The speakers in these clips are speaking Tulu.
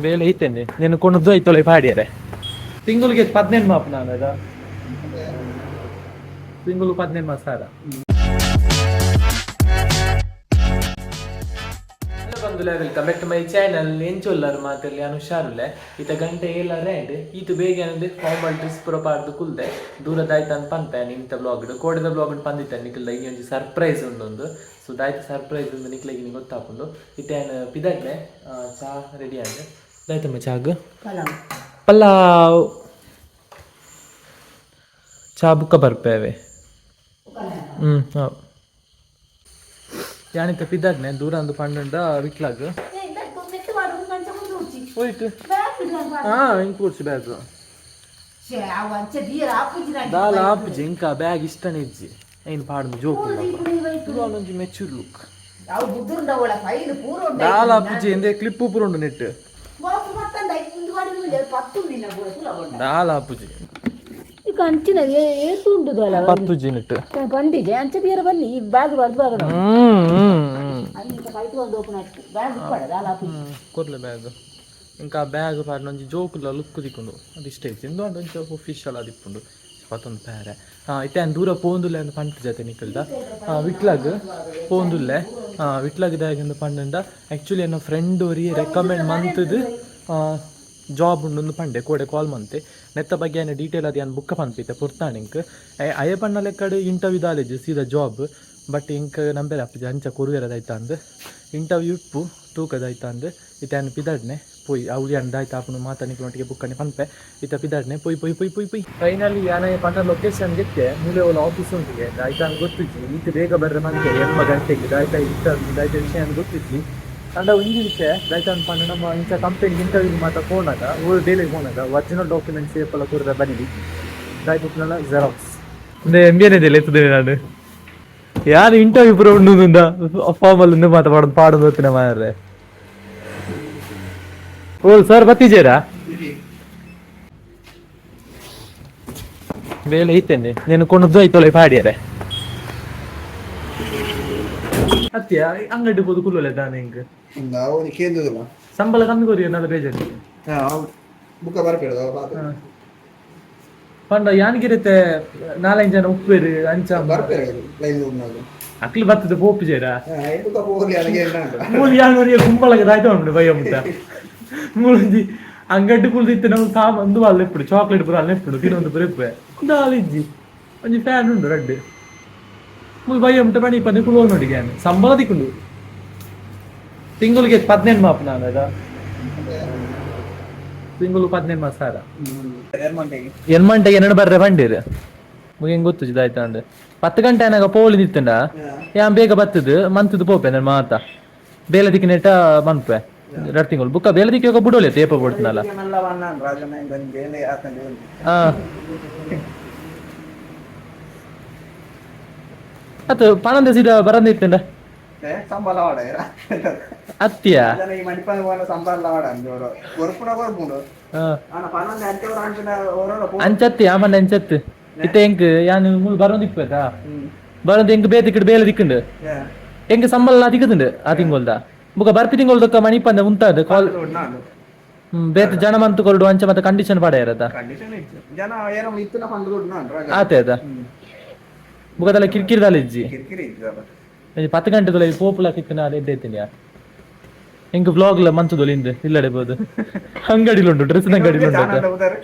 ಬೇಲೆ ಐತೇನೆ ನೀನು ಕೊಂಡು ಐತೊಳೆ ಪಾಡಿಯರೆ. ತಿಂಗಳಿಗೆ 18 ಮಾಪು ನಾನು ಅದ ತಿಂಗಳು 18 ಸಾವಿರ. ಹಲೋ ಬಂದುಲೆ, welcome back to my channel. ಎಂಚೊಲ್ಲರು ಮಾತಲ್ಲಿ? ಅನು ಹುಷಾರುಲೆ. ಈತ ಗಂಟೆ ಏಳಾರೆ ಆಂಡ್ ಈತ ಬೇಗ ಅಂದ್ರೆ ಫಾರ್ಮಲ್ ಡ್ರೆಸ್ ಪೂರ ಪಾಡ್ದು ಕುಲ್ದೆ. ದೂರದಾಯ್ತು ಅಂತ ಪನ್ಪೆ ನಿಂತ ಬ್ಲಾಗ್, ಕೋಡೆದ ಬ್ಲಾಗ್ ಪಂದಿತ್ತ ನಿಕ್ಲ ಈ ಒಂಜಿ ಸರ್ಪ್ರೈಸ್ ಉಂಡೊಂದು. ಸೊ ದಾಯ್ತು ಸರ್ಪ್ರೈಸ್ ಒಂದು ನಿಕ್ಲೆಗ್ ಇನಿ ಗೊತ್ತಾಪುಂಡು. ಇತ್ತೆ ಯಾನ್ ಪಿದಡ್ಲೆ. ಚಾ ರೆಡಿ ಆಂಡ್. ದಾಯ್ತಮ್ಮ ಚಾಗ್? ಪಲಾವ್. ಪಲಾವ್. ಚಾ ಬುಕ್ಕ ಬರ್ಪೇವೆ. ಹ್ಞೂ ಹಾಂ ಯಾನಿತ್ತ ಪಿದಡ್ನೆ. ದೂರ ಅಂದು ಪಂಡಂಡ ವಿಟ್ಲಾಗ್ ಹೋಯ್ತು. ಹಿಂಗ್ ಕೂರ್ಸಿ ಬ್ಯಾಗ್. ದಾಲ ಆಪುಜಿ ಇಂಕ ಬ್ಯಾಗ್ ಇಷ್ಟನೇ ಇಜ್ಜಿ. ಐನ್ ಪಾಡ್ದು ಜೋಕು ಒಂಜಿ ಮೆಚೂರ್ ಲುಕ್. ದಾಲ ಆಪುಜಿ ಎಂದೆ ಕ್ಲಿಪ್ ಪೂರ ಉಂಡು ನೆಟ್. ದಾಲ ಆಪುಜಿ. ಅಂಚಿನ ಏತು ಉಂಟು. ಪತ್ತುಜಿ ನೆಟ್. ಪಂಡಿಜೆ ಅಂಚ ತೀರ ಬಲ್ಲಿ ಈ ಬ್ಯಾಗ್ ಬರ್ದು ಬಾಗಡ. ಹ್ಮ್ ಹ್ಮ್ ಹ್ಮ್ ಅಲ್ಲಿ ಫೈಟ್ ಒಂದು ಓಪನ್ ಆಯ್ತು. ಬ್ಯಾಗ್ ಉಪ್ಪಡ ದಾಲ ಆಪುಜಿ. ಕೊರ್ಲೆ ಬ್ಯಾಗ್. ఇంకా ಬ್ಯಾಗ್ ಪಾಡ್ನ ಒಂಜಿ ಜೋಕುಲ ಲುಕ್ ತಿಕ್ಕುಂಡು. ಅದು ಇಷ್ಟ ಇತ್ತು. ಇಂದು ಒಂಚ ಒಫಿಷಿಯಲ್ ಆದಿಪ್ಪುಂಡು. ಪತ್ತೊಂದು ಪ್ಯಾರೆ. ಇತ್ತೆ ಆನ್ ದೂರ ಪೋಂದುಲ್ಲೆ ಅಂದ್ ಪಂಟ್ ಜತೆ ನಿಕಲ್ದ. ವಿಟ್ಲಾಗ್ ಪೋಂದುಲ್ಲೆ. ವಿಟ್ಲಾಗ್ ದಾಯೆಗ್ ಪಂಡಂಡ, ಆ್ಯಕ್ಚುಲಿ ಎನ್ನ ಫ್ರೆಂಡ್ ಒರಿ ರೆಕಮೆಂಡ್ ಮಂತುದು ಜಾಬ್ ಉಂಡು ಪಂಡೆ. ಕೋಡೆ ಕಾಲ್ ಮಂತೆ. ನೆತ್ತ ಬಗ್ಗೆ ಏನ ಡೀಟೇಲ್ ಅದು ಯಾನ್ ಬುಕ್ಕ ಪನ್ಪಿತ್ತೆ ಪೊರ್ತಾಣಿಂಕ್. ಅಯ್ಯ ಪಣ್ಣ ಲೆಕ್ಕಡ್ ಇಂಟರ್ವ್ಯೂ ದಾಲೇಜ್, ಸೀದಾ ಜಾಬ್. ಬಟ್ ಇಂಕ್ ನಂಬೆರೆ ಆಪುಜಿ. ಅಂಚ ಕೊರುವೆರದಾಯ್ತ ಅಂದ್ ಇಂಟರ್ವ್ಯೂ ಇಪ್ಪು ತೂಕದಾಯ್ತ ಅಂದ್. ಇತ್ತೆ ಯಾನ್ ಪಿದಡ್ನೆ ಪೋಯಿ. ಅವು ಯಾನ್ ದಾಯ್ತ ಆಪುಂಡು ಮಾತ ನಿಕ್ಲೊಟ್ಟಿಗೆ ಬುಕ್ಕನೆ ಪನ್ಪೆ. ಇತ್ತ ಪಿದಡ್ನೆ. ಪೋಯ್ ಪೋಯ್ ಪೋಯ್ ಪೋಯ್ ಪೋಯ್. ಫೈನಲಿ ಯಾನ ಪಂಡ ಲೊಕೇಶನ್ ಗೆತ್ತೆ. ಮೂಲೆ ಓಲ ಆಫೀಸ್ ಉಂಟಿಗೆ. ದಾಯ್ತ ಅಂದ್ ಗೊತ್ತಿಜ್ಜಿ. ಈತ ಬೇಗ ಬರ್ರೆ ಮಂತೆ 8 ಗಂಟೆಗೆ. ದಾಯ್ತ ಇಂಟರ್ವ್ಯೂ, ದಾಯ್ತ ವಿಷಯ ಅಂದ್ ಗೊತ್ತಿಜ್ಜಿ. ಅಂಡ ಒಂಜಿ ವಿಷಯ ದಾಯ್ತ ಅಂದ್ ಪಂಡ, ನಮ್ಮ ಇಂಚ ಕಂಪನಿ ಇಂಟರ್ವ್ಯೂ ಮಾತ ಪೋನಾಗ, ಊರು ಬೇಲೆಗೆ ಪೋನಾಗ ಒರಿಜಿನಲ್ ಡಾಕ್ಯುಮೆಂಟ್ಸ್ ಏಪಲ ಕೊರ್ರೆ ಬನ್ನಿ. ದಾಯ್ತ ಜೆರಾಕ್ಸ್ ಅಂದ್ರೆ ಎಂ ಬಿ ಎನ್ ಇದೆ ಎತ್ತುದೇನೆ. ನಾನು ಯಾರು ಇಂಟರ್ವ್ಯೂ ಪೂರ ಉಂಡು ಫಾರ್ಮಲ್ ಉಂದು ಮಾತ ಪಾಡೊಂದು ಪಾಡೊಂದು ಹೋಗ್ತೀನಿ ಮಾರ್ರೆ. ಓ ಸರ್, ಬತ್ತಿಜೇರಾ? ಬೇಲೆ ಐತೇನೆ. ನೀನು ಕೊಂಡು ಐತೊಳೆ ಪಾಡಿಯರೆ. ಅತ್ಯ ಅಂಗಡಿ ಪೋದು ಕುಲ್ಲಲೆ ದಾನೆ ಹಿಂಗ್. ಅವನು ಕೇಂದ್ರದಲ್ಲ. ಸಂಬಳ ಕಮ್ಮಿ ಕೊರಿ ನಲ್ಲ ಬೇಜಾರು. ಬುಕ್ಕ ಬರ್ಪೇಡ. ಪಂಡ ಯಾನ್ಗಿರತ್ತೆ ನಾಲೈದು ಜನ ಉಪ್ಪೇರು ಅಂಚ. ಬರ್ಪೇಡ ಲೈನ್ ಉಂಟು. ಅಕ್ಲು ಬತ್ತದ ಪೋಪುಜೇರಾ? ಬುಕ್ಕ ಹೋಗ್ಲಿ ಅಲ್ಲಿಗೆ. ಮೂಲು ಯಾನ್ ಕುಂಬಳಗೆ ದಾಯ್ತ ಉಂಟು ಬಯ್ಯ ಮುಟ್ಟ. ಮೂಲೊಂಜಿ ಅಂಗಡಿ ಕುಲ್ದಿತ್ತು. ನಾವು ಸಾಮಾನು ಅಲ್ಲ ಇಪ್ಪುಡು, ಚಾಕ್ಲೇಟ್ ಪೂರ ಅಲ್ಲ ಇಪ್ಪುಡು, ತಿನ್ನೊಂದು ಪೂರ ಇಪ್ಪೆ. ದಾಲ ಇಜ್ಜಿ. ಒಂಜಿ ಫ್ಯಾನ್ ಉಂಡು ರಡ್ಡ್. ಮೂಲು ಬಯ್ಯ ಮುಟ್ಟ ಪಣಿ ಪಂದೆ ಕುಲೋ ನೋಡಿ. ಯಾನ್ ಸಂಬಳ ತಿಕ್ಕುಂಡು ತಿಂಗಳಿಗೆ 18 ಮಾಪು ನಾನು ಅದ ತಿಂಗಳು 18 ಸಾವಿರ. ಎನ್ಮಂಟೆಗೆ ಎನ್ನಡು ಬರ್ರೆ ಬಂಡೀರು. ಮುಗಿಂಗ್ ಗೊತ್ತು ಇದಾಯ್ತು ಅಂದ್. 10 ಗಂಟೆ ಆನಾಗ ಪೋಲಿ ನಿತ್ತಂಡ ಯಾನ್ ಬೇಗ ಬತ್ತದು ಮಂತದ್ದು ಪೋಪೆ. ನನ್ನ ಮಾತ ಬೇಲೆ ದಿಕ್ಕಿನೇಟ ಮನ್ಪೆ 2 ತಿಂಗಳು. ಬುಕ್ಕ ಬೇಲೆ ದಿಕ್ಕಿ ಬುಡೋಲೆ ತೇಪ ಕೊಡ್ತೀನಲ್ಲ. ಹಾ ಅತ್ತು ಪಣಂದ ಸೀದಾ ಬರಂದ ಇತ್ತಂಡ. ಸಂಬಳ ವಾಡ. ಅತ್ತಿಯ. ಈ ಮಣಿಪಾಲ ಸಂಬಳ ವಾಡ ಕೊರ್ಪುಣ ಕೊರ್ಪುಂಡು. ಅಂಚತ್ತಿ ಆಮಣ್ಣ ಅಂಚತ್ತು. ಇತ್ತ ಎಂಕ್ ಯಾನ್ ಮೂಲು ಬರೋದು ಇಪ್ಪತ್ತಾ ಬರೋದು. ಎಂಕ್ ಬೇತಿಕ್ಕಿಡ್ ಬೇಲೆ ದಿಕ್ಕುಂಡು. ಎಂಕ್ ಸಂಬಳ ತಿಕ್ಕುದುಂಡು ಆ ತಿಂಗೊಲ್ದ. ಬುಕ್ಕ ಬರ್ಪಿ ತಿಂಗೊಲ್ದಕ್ಕ ಮಣಿಪಂದ ಉಂತಾದ ಕಾಲ್ ಬೇತೆ ಜನ ಮಂತು ಕೊರಡು ಅಂಚ ಮತ್ತೆ ಕಂಡೀಷನ್ ಪಾಡ ಇರತ್ತ. ಜನ ಏನೋ ಇತ್ತಿನ ಫಂಡ್ ದುಡ್ಡು. ಆತೆ ಅದ ಬುಕ್ಕದಲ್ಲ ಕಿರ್ಕಿರಿದಾಲ ಇಜ್ಜಿ. ಕಿರಿಕಿರಿ ಇದ್ದಲ್ಲ. 10 ಗಂಟೆ ತೊಲೆ ಪೋಪುಲ ಕಿತ್ತನ ಎದ್ದೈತೀನಿ. ಎಂಕ್ ವ್ಲಾಗ್ ಲ ಮಂತದೊಲಿ ಇಂದು ಇಲ್ಲಡೆ ಬೋದು. ಅಂಗಡಿಲು ಉಂಟು, ಡ್ರೆಸ್ ಅಂಗಡಿಲು ಉಂಟು.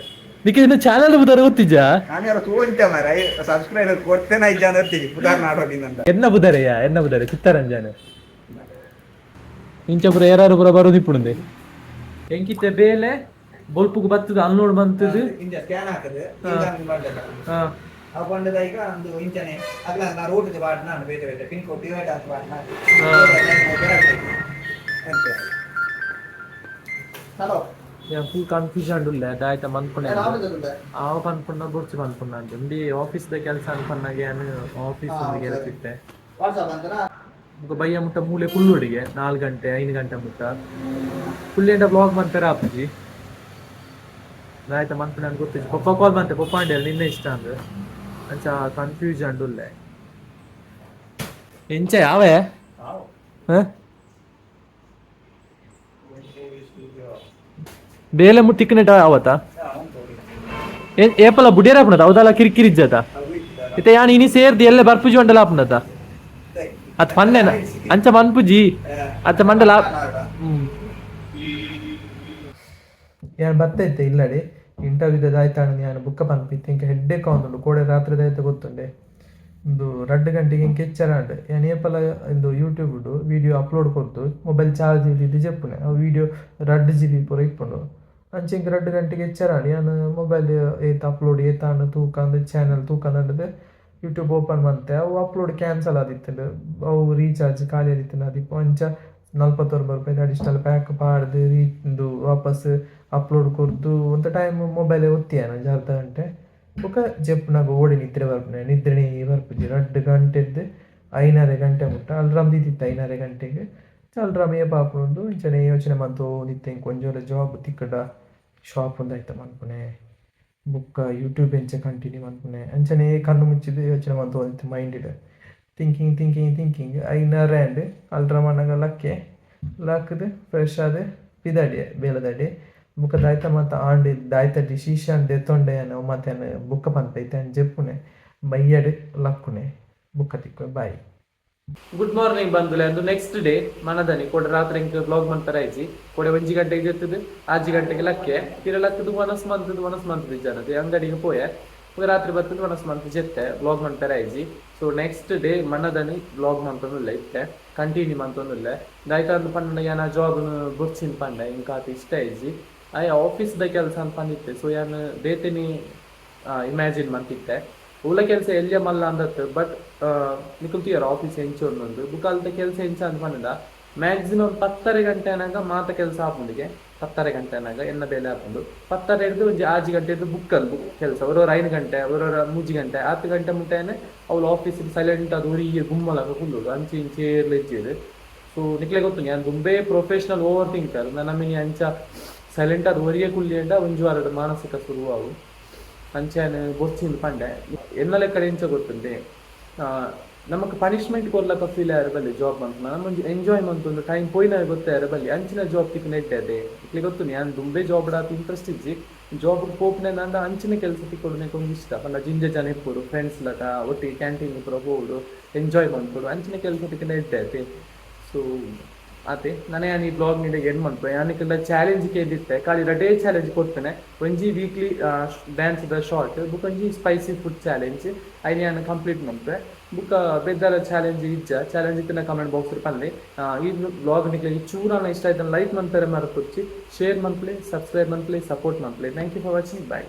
ನಿಕ್ಕೆ ಇನ್ನು ಚಾನಲ್ ಬುದಾರ ಗೊತ್ತಿಜ್ಜಾ? ನಾನು ತೋಂತ ಮಾರ ಸಬ್ಸ್ಕ್ರೈಬರ್ ಕೊಡ್ತೇನೆ ಇಜ್ಜ ಅಂತ ಇರ್ತೀವಿ ಪುದಾರ್ ನಾಡೋಡಿ. ಎನ್ನ ಬುದಾರೆಯ, ಎನ್ನ ಬುದಾರೆ ಚಿತ್ತರಂಜನ್. ಇಂಚ ಪುರ ಯಾರು ಪುರ ಬರೋದು ಇಪ್ಪುಂಡೆ. ಎಂಕಿತ್ತೆ ಬೇಲೆ ಬೊಲ್ಪುಗು ಬತ್ತದ, ಅನ್ಲೋಡ್ ಬಂತದು. ಇಂಜ ಸ್ಕ್ಯಾನ್ ಹಾಕದು. ಅವು ಪಂಡದ ಈಗ ಒಂದು ಇಂಚನೆ ಅಲ್ಲ ನಾ ರೋಡ್ ಬಾಡ್ ನಾನು ಬೇತೆ ಬೇತೆ ಪಿನ್ ಕೋಡ್ ಡಿವೈಡ್ ಅಂತ ಬಾಡ್. ಹಲೋ. ಫುಲ್ ಕನ್ಫ್ಯೂಷನ್ ಉಲ್ಲೆ. ದಾಯ್ತ ಮನ್ಪುಣೆ ಆವ ಪನ್ಪುಂಡ ಬೊಡ್ಚಿ ಪನ್ಪುಂಡ ಅಂತ. ಇಂಡಿ ಆಫೀಸ್ ದ ಕೆಲಸ ಅನ್ಪನ್ನಾಗ ಯಾನ್ ಆಫೀಸ್ ಕೆಲಸ ಇತ್ತೆ. ಬೊಕ ಬಯ್ಯ ಮುಟ್ಟ ಮೂಲೆ ಕುಲ್ಲುಡಿಗೆ 4 ಗಂಟೆ 5 ಗಂಟೆ ಮುಟ್ಟ ಕುಲ್ಲೇಂಡ ಬ್ಲಾಗ್ ಮನ್ಪೆರ ಆಪುಜಿ. ದಾಯ್ತ ಮನ್ಪುಣೆ ಅಂತ ಗೊತ್ತಿಜ್ಜಿ. ಪಪ್ಪ ಕಾಲ್ ಮಂತೆ. ಪಪ್ಪ ಅಂಡೆ ನಿನ್ನೆ ಇಷ್ಟ ಅಂದ್. ಅಂಚ ಕನ್ಫ್ಯೂಷನ್ ಉಲ್ಲೆ. ಎಂಚ ಯಾವೆ ಹ? ಬೇಲೆ ತಿಕ್ಕನೆಟ ಅವತ್ತ ಏಪಲ ಬುಡಿಯರ ಆಪುನದ ಅವದಲ್ಲ ಕಿರಿಕಿರಿ ಇಜ್ಜದ. ಇತ್ತೆ ಯಾನ್ ಇನಿ ಸೇರ್ದು ಎಲ್ಲೆ ಬರ್ಪುಜಿ ಉಂಡಲ ಆಪುನದ. ಅತ್ ಪನ್ನೆನ ಅಂಚ ಮನ್ಪುಜಿ ಅತ್ತ ಮಂಡಲ. ಯಾನ್ ಬತ್ತ ಇತ್ತೆ ಇಲ್ಲಡೆ. ಇಂಟರ್ವ್ಯೂದ ದಾಯ್ತಾಣ ಯಾನ್ ಬುಕ್ಕ ಪನ್ಪಿತ್ತೆ. ಇಂಕ ಹೆಡ್ಡೇಕ್ ಆವೊಂದುಂಡು. ಕೋಡೆ ರಾತ್ರಿ ದಾಯ್ತ ಗೊತ್ತುಂಡೆ. ಇಂದು 2 ಗಂಟೆಗೆ ಇಂಕ ಎಚ್ಚರ ಆಂಡ್. ಯಾನ್ ಏಪಲ ಇಂದು ಯೂಟ್ಯೂಬ್ ವಿಡಿಯೋ ಅಪ್ಲೋಡ್ ಕೊರ್ದು ಮೊಬೈಲ್ ಚಾರ್ಜ್ ಇದ್ದಿದ್ದು ಜೆಪ್ಪುನೆ. ಅವು ವಿಡಿಯೋ 2 ಜಿಬಿ ಪೂರ ಇಪ್ಪುಂಡು. ಅಂಚ ಇಂಕ 2 ಗಂಟೆಗೆ ಎಚ್ಚರ ಆಂಡ್. ಯಾನ್ ಮೊಬೈಲ್ ಏತ್ ಅಪ್ಲೋಡ್ ಏತಾಂಡ್ ತೂಕಂದು, ಚಾನಲ್ ತೂಕಂದು ಯೂಟ್ಯೂಬ್ ಓಪನ್ ಮಂತೆ. ಅವು ಅಪ್ಲೋಡ್ ಕ್ಯಾನ್ಸಲ್ ಆದಿತ್ತುಂಡು. ಅವು ರೀಚಾರ್ಜ್ ಖಾಲಿ ಆದಿತ್ತುಂಡು. ಅದಿಪ್ಪು ಅಂಚ 49 ರೂಪಾಯಿ ಅಡಿಷ್ನಲ್ ಪ್ಯಾಕ್ ಪಾಡ್ದು ರೀ ಇಂದು ವಾಪಸ್ ಅಪ್ಲೋಡ್ ಕೊರ್ದು ಒಂತೆ ಟೈಮ್ ಮೊಬೈಲ್ ಒತ್ತಿ ಯಾನ್ ಒಂಜಿ ಅರ್ಧ ಗಂಟೆ. ಬೊಕ ಜೆಪ್ಪುನಗ ಓಡೆ ನಿದ್ರೆ ಬರ್ಪುನೆ? ನಿದ್ರೆನೇ ಬರ್ಪುಜಿ. 2 ಗಂಟೆದ್ದು 5:30 ಗಂಟೆ ಮುಟ್ಟ ಅಲ್ರಾಮ್ ದೀದಿತ್ತೆ. 5:30 ಗಂಟೆಗೆ ಅಲ್ರಾಮ್ ಏಪ ಆಪುಂಡು ಇಂಚನೆ ಯೋಚನೆ ಮಂತೊಂದಿತ್ತೆ. ಇಂಕ್ ಒಂಜಿ ವೇಳೆ ಜಾಬ್ ತಿಕ್ಕುಂಡ ಶಾಪ್ ಉಂದಾಯ್ತ ಮನ್ಪುನೆ, ಬೊಕ್ಕ ಯೂಟ್ಯೂಬ್ ಎಂಚ ಕಂಟಿನ್ಯೂ ಮನ್ಪುನೆ, ಅಂಚನೆ ಕಣ್ಣು ಮುಚ್ಚಿದ್ ಯೋಚನೆ ಮಂತೊಂದಿತ್ತೆ. Mind thinking, thinking, thinking. 5:30 ಆಂಡ್. ಅಲ್ರಾಮ್ ಆನಗ ಲಕ್ಕೆ. ಲಕ್ಕ್‌ದ್ ಫ್ರೆಶ್ ಆದ್ ಪಿದಡಿಯೆ ಬೇಲೆದಡೆ. ಬೊಕ್ಕ ದಾಯ್ತ ಮಾತ ಆಂಡ್, ದಾಯ್ತ ಡಿಸಿಷನ್ ದೆತ್ತೊಂಡೆ ಯಾನ್, ಅವು ಮಾತ ಯಾನ್ ಬೊಕ್ಕ ಪನ್ಪೆ. ಇತ್ತೆ ಯಾನ್ ಜೆಪ್ಪುನೆ, ಬಯ್ಯಡ್ ಲಕ್ಕುನೆ. ಬೊಕ್ಕ ತಿಕ್ಕುವೆ, ಬಾಯ್. ಗುಡ್ ಮಾರ್ನಿಂಗ್ ಬಂದುಲೆ. ಅಂದು ನೆಕ್ಸ್ಟ್ ಡೇ ಮನದನಿ. ಕೋಡೆ ರಾತ್ರಿ ಇಂಕ್ ಬ್ಲಾಗ್ ಮನ್ಪೆರೆ ಆಯ್ಜಿ. ಕೋಡೆ 1 ಗಂಟೆಗೆ ಜೆತ್ತುದು 6 ಗಂಟೆಗೆ ಲಕ್ಕೆ. ಪಿರ ಲಕ್ಕುದು ವನಸ್ ಮಂತುದು, ವನಸ್ ಮಂತುದು ಜನತೆ ಅಂಗಡಿಗೆ ಪೋಯೆ. ಬೊಕ ರಾತ್ರಿ ಬತ್ತುದು ವನಸ್ ಮಂತ್ ಜೆತ್ತೆ. ಬ್ಲಾಗ್ ಮನ್ಪೆರೆ ಆಯ್ಜಿ. ಸೊ ನೆಕ್ಸ್ಟ್ ಡೇ ಮನದನಿ ಬ್ಲಾಗ್ ಮಂತೊಂದುಲ್ಲೆ. ಇತ್ತೆ ಕಂಟಿನ್ಯೂ ಮಂತೊಂದುಲ್ಲೆ. ದಾಯ್ತ ಅಂದ್ ಪಂಡ ಯಾನ ಜಾಬ್ ಬೊರ್ಚಿನ್ ಪಂಡೆ. ಇಂಕ್ ಆತ್ ಇಷ್ಟ ಆಯ್ಜಿ. ಆಯೆ ಆಫೀಸ್ ದ ಕೆಲಸ ಅಂತ ಪಂದಿತ್ತೆ. ಸೊ ಯಾನ್ ಬೇತೆನಿ ಇಮ್ಯಾಜಿನ್ ಮಂತಿತ್ತೆ. ಉಲ ಕೆಲಸ ಎಲ್ಯ ಮಲ್ಲ ಅಂದತ್ತು. ಬಟ್ ನಿಕುಲ್ ತೂಯರ್ ಆಫೀಸ್ ಎಂಚ ಉಂಡು. ಬುಕ್ಕ ಅಲ್ತ ಕೆಲಸ ಎಂಚ ಅಂತ ಪಂಡ ಮ್ಯಾಕ್ಸಿಮಮ್ 10:30 ಗಂಟೆ ಆನಗ ಮಾತ ಕೆಲಸ ಆಪುಂಡಿಗೆ. 10:30 ಗಂಟೆ ಆನಗ ಎನ್ನ ಬೇಲೆ ಆಪುಂಡು. 10:30 ಹಿಡ್ದು ಒಂಜಿ 6 ಗಂಟೆ ಹಿಡ್ದು ಬುಕ್ಕಲ್ ಕೆಲಸ. ಒರೊರ 5 ಗಂಟೆ, ಒರೊರ 3 ಗಂಟೆ, 10 ಗಂಟೆ ಮುಟ್ಟನೆ ಅವ್ಲು ಆಫೀಸ್ ಸೈಲೆಂಟ್ ಅದು ಒರಿಯೆ ಗುಮ್ಮಲಗ ಕುಲ್ಲುಡು. ಅಂಚೆ ಇಂಚೆ ಏರ್ಲ ಇಜ್ಜೆರ್. ಸೊ ನಿಕ್ಲೆ ಗೊತ್ತು, ಯಾನ್ ದುಂಬೇ ಪ್ರೊಫೆಷನಲ್ ಓವರ್ ಥಿಂಕರ್. ನನ್ನ ಮಿನಿ ಅಂಚ ಸೈಲೆಂಟ್ ಅದು ಒರಿಯೆ ಕುಲ್ಲಿಯಂಡ ಒಂಜಿ ವಾರದ ಮಾನಸಿಕ ಶುರುವಾವು. ಅಂಚೆನೆ ಬೊರ್ಚಿಂದ್ ಪಂಡೆ. ಎನ್ನ ಲೆಕ್ಕಡ್ ಎಂಚ ಗೊತ್ತುಂಡೆ, ನಮಕ್ ಪನಿಷ್ಮೆಂಟ್ ಕೊರ್ಲಕ ಫೀಲ್ ಆಯೆರೆ ಬಲ್ಲಿ. ಜಾಬ್ ಮನ್ಪುನ ನಮ ಒಂಜಿ ಎಂಜಾಯ್ ಮಂತೊಂದು ಟೈಮ್ ಪೋಯಿನ ಗೊತ್ತಾಯೆರೆ ಬಲ್ಲಿ. ಅಂಚಿನ ಜಾಬ್ ತಿಕ್ಕುನ ಎಡ್ಡೆ ಅದೇ. ನಿಕ್ಲೆ ಗೊತ್ತುಂಡು, ಯಾನ್ ದುಂಬೇ ಜಾಬ್ ಆತ್ ಇಂಟ್ರೆಸ್ಟ್ ಇಜ್ಜಿ. ಜಾಬ್ ಪೋಪುನೆ ಅಂಡ ಅಂಚಿನ ಕೆಲಸ ತಿಕ್ಕೊಡು ಒಂಜಿ ಇಷ್ಟ. ಪಂಡ ಜಿಂಜ ಜನ ಇಪ್ಪೊಡು, ಫ್ರೆಂಡ್ಸ್ ಲಕ ಒಟ್ಟಿಗೆ ಕ್ಯಾಂಟೀನ್ ಪೂರ ಪೋವೊಡು, ಎಂಜಾಯ್ ಮನ್ಪೊಡು. ಅಂಚಿನ ಕೆಲಸ ತಿಕ್ಕುನ ಎಡ್ಡೆ ಅತೆ. ಸೊ ಆತೆ. ನನ ಯಾನ್ ಈ ಬ್ಲಾಗ್ ನಿಡೆ ಎಂಡ್ ಮನ್ಪುವೆ. ಯಾನ್ ನಿಕಲ್ನ ಚಾಲೆಂಜ್ ಕೇಂದಿತ್ತೆ. ಖಾಲಿ ರಡ್ಡೇ ಚಾಲೆಂಜ್ ಕೊಡ್ತೇನೆ. ಒಂಜಿ ವೀಕ್ಲಿ ಡ್ಯಾನ್ಸ್ ದ ಶಾರ್ಟ್, ಬುಕ್ಕ ಒಂಜಿ ಸ್ಪೈಸಿ ಫುಡ್ ಚಾಲೆಂಜ್. ಐನ್ ಯಾನ್ ಕಂಪ್ಲೀಟ್ ಮನ್ಪುವೆ. ಬುಕ್ಕ ಬೆದ್ದಾಲ ಚಾಲೆಂಜ್ ಇಜ್ಜ. ಚಾಲೆಂಜ್ ಇತ್ತಿನ ಕಮೆಂಟ್ ಬಾಕ್ಸ್ ಪನ್ಲೆ. ಈ ಬ್ಲಾಗ್ ನಿಕ್ಲೆಗ್ ಚೂರಾನ ಇಷ್ಟ ಆಯ್ತು ಲೈಕ್ ಮನ್ಪೆರೆ ಮರಪೊಚ್ಚಿ. ಶೇರ್ ಮನ್ಪುಲೆ, ಸಬ್ಸ್ಕ್ರೈಬ್ ಮನ್ಪುಲೆ, ಸಪೋರ್ಟ್ ಮನ್ಪುಲೆ. Thank you for watching, bye.